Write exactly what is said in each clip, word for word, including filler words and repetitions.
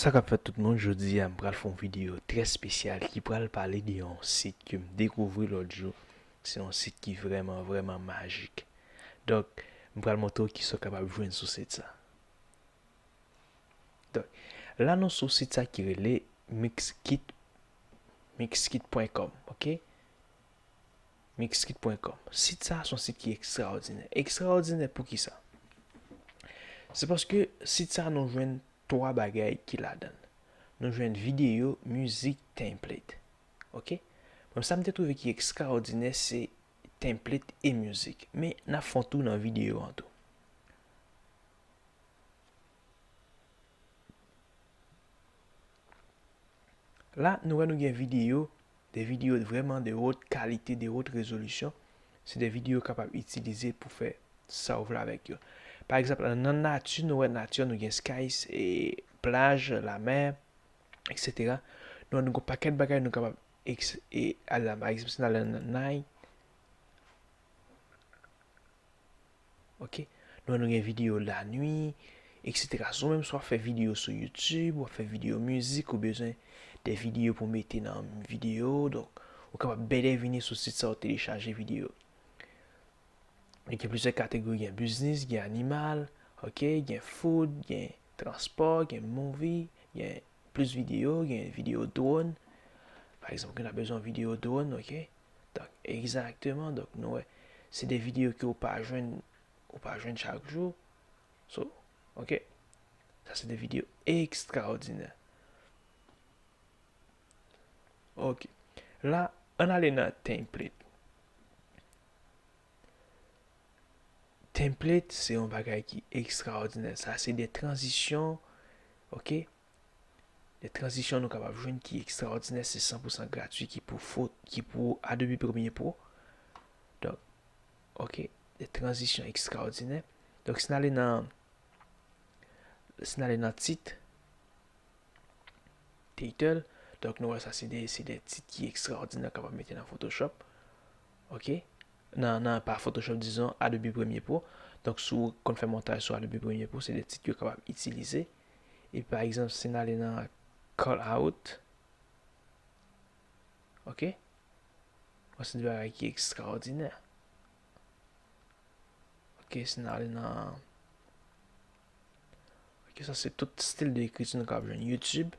Sa k ap fèt tout moun, jodi a m pral fè yon videyo trè espesyal ki pral pale de yon sit ke m dekouvri lòt jou. Se yon sit ki vrèman, vrèman majik. Donk, m pral montre w kisa w kapab jwenn sou sit sa. Donk, la nou sou sit sa ki rele Mixkit, mixkit pwen kòm, ok? Mixkit pwen kòm. Sit sa a se yon sit ki ekstraòdinè. Ekstraòdinè poukisa? Se paske sit sa a nou jwenn twa bagay ki ladan l. Nou jwenn videyo, mizik, template. Ok? Mwen, sa m te twouve ki ekstraòdinè, se template e mizik. Men, n ap fè yon tou nan videyo an tou. La, nou wè nou gen videyo, de videyo vrèman de wot kalite, de wot rezolisyon. Se de videyo w kapab itilize pou fè sa w vle avèk yo. Pa egzanp, nan nati, nou wè nati, nou gen skies, e plaj, lamè, etsetera. Nou wè nou gen yon pakèt bagay nou kapab eks-, e, al la, pa egzanp, si n ale nan nine, ok? Nou wè nou gen videyo lanwi, etsetera. Si w menm si w ap fè videyo sou YouTube, w ap fè videyo mizik, ou bezwen de videyo pou mete nan videyo, donk, ou kapab bèlè vini sou sit sa, w telechaje videyo. Li gen plizyè kategori, gen biznis, gen animal, ok, gen food, gen transpò, gen movie, gen plis videyo, gen videyo drone. Pa egzanp, ou gen bezwen videyo drone, ok? Donk, egzakteman, donk, nou wè, se de videyo ke ou pa jwenn, ou pa jwenn chak jou. So, ok? Sa se de videyo ekstraòdinè. Ok. La, ann ale nan template. Template, se yon bagay ki ekstraòdinè. Sa se de tranzisyon, ok? De tranzisyon nou kapab jwenn ki ekstraòdinè, se san pou san gratui, ki pou fo-, ki pou Adobe Premiere Pro. Donk, ok, de tranzisyon ekstraòdinè. Donk, si n ale nan, si n ale nan tit, title, donk, nou wè sa se de, se de tit ki ekstraòdinè kapab mete nan Photoshop. Ok? Nan, nan, pa Photoshop, dizon, Adobe Premiere Pro. Donk, si w konn fè montaj sou Adobe Premiere Pro, se de tit yo kapab itilize. E pa egzanp, si n ale nan call out, ok? Bon, se de bagay ki ekstraòdinè. Ok, si n ale nan, ok, sa se tout stil de ekriti nou kapab jwenn YouTube.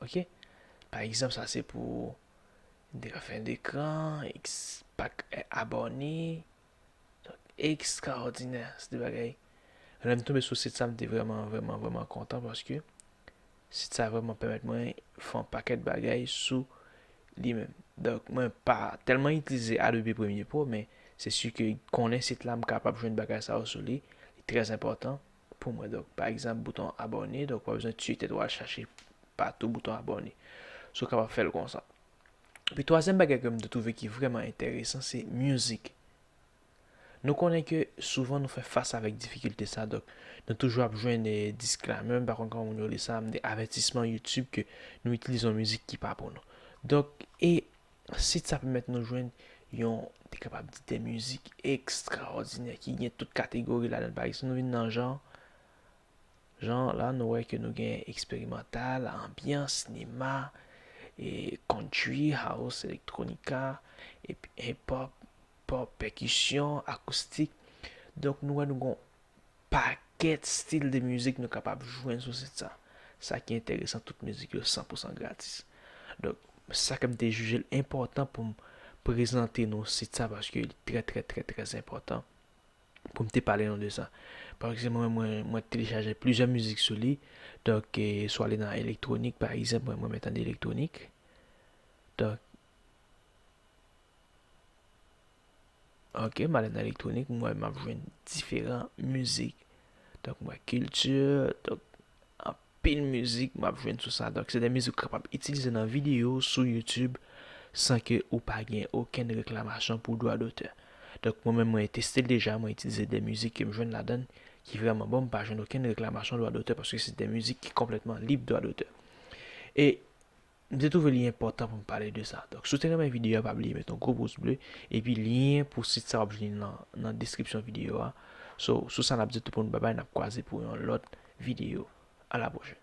Ok? Pa egzanp, sa se pou de-, fen dekran, eks-, pa k-, e, abòne. Donk, ekstraòdinè, se de bagay. Lè m tonbe sou sit sa, m te vrèman, vrèman, vrèman kontan paske sit sa vrèman pèmèt mwen fè yon pakèt bagay sou li menm. Donk, mwen pa tèlman itilize Adobe Premiere Pro, men se si ke konnen sit la, m kapab jwenn bagay sa yo sou li. Li trè enpòtan pou mwen. Donk, pa egzanp, bouton abòne, donk, w pa bezwen tiye tèt ou al chache patou bouton abòne. So, w kapab fè l konsa. Epi, twazyèm bagay ke m te twouve ki vrèman enteresan, se mizik. Nou konnen ke souvan nou fè fas avèk difikilte sa, donk nou toujou ap jwenn, eh, disclaimer, m pa konn kòman moun yo rele sa, m de avètisman YouTube ke nou itilize yon mizik ki pa pou nou. Donk, e sit sa pèmèt nou jwenn yon, te kapab di, de mizik ekstraòdinè ki gen tout kategori ladan l. Pa egzanp, nou vin nan jan, jan la, nou wè ke nou gen eksperimantal, anbyans, sinema, e country, house, elektronika, epi hip hop, pop, pèkisyon, akoustik. Donk, nou wè nou gon pakèt stil de mizik nou kapab jwenn sou sit sa. Sa ki enteresan, tout mizik yo san pou san gratis. Donk, sa ke m te jije l enpòtan pou m prezante nou sit sa, paske li trè, trè, trè, trè enpòtan pou m te pale nou de sa. Paske mwen, mwen, mwen telechaje plizyè mizik sou li. Donk, eh, si w ale nan elektronik, pa egzanp, mwen, mwen renmen tande elektronik. Donk, ok, m ale nan elektronik, m wè m ap jwenn diferan mizik. Donk, m wè kilti, donk, anpil mizik m ap jwenn sou sa. Donk, se de mizik ou kapab itilize nan videyo sou YouTube san ke ou pa gen okenn reklamasyon pou dwa dotè. Donk, mwen menm, mwen teste l deja, mwen itilize de mizik ke m jwenn ladan l ki vrèman bon, m pa jwenn okenn reklamasyon dwa dotè paske se de mizik ki konplètman lib dwa dotè. E m te twouve li enpòtan pou m pale de sa. Donk, si w te renmen videyo a, pa bliye mete yon gwo pouz ble, epi lyen pou sit sa w ap jwenn li nan, nan deskripsyon videyo a. So, sou sa, n ap di tout moun babay, n ap kwaze pou yon lòt videyo. À la prochaine.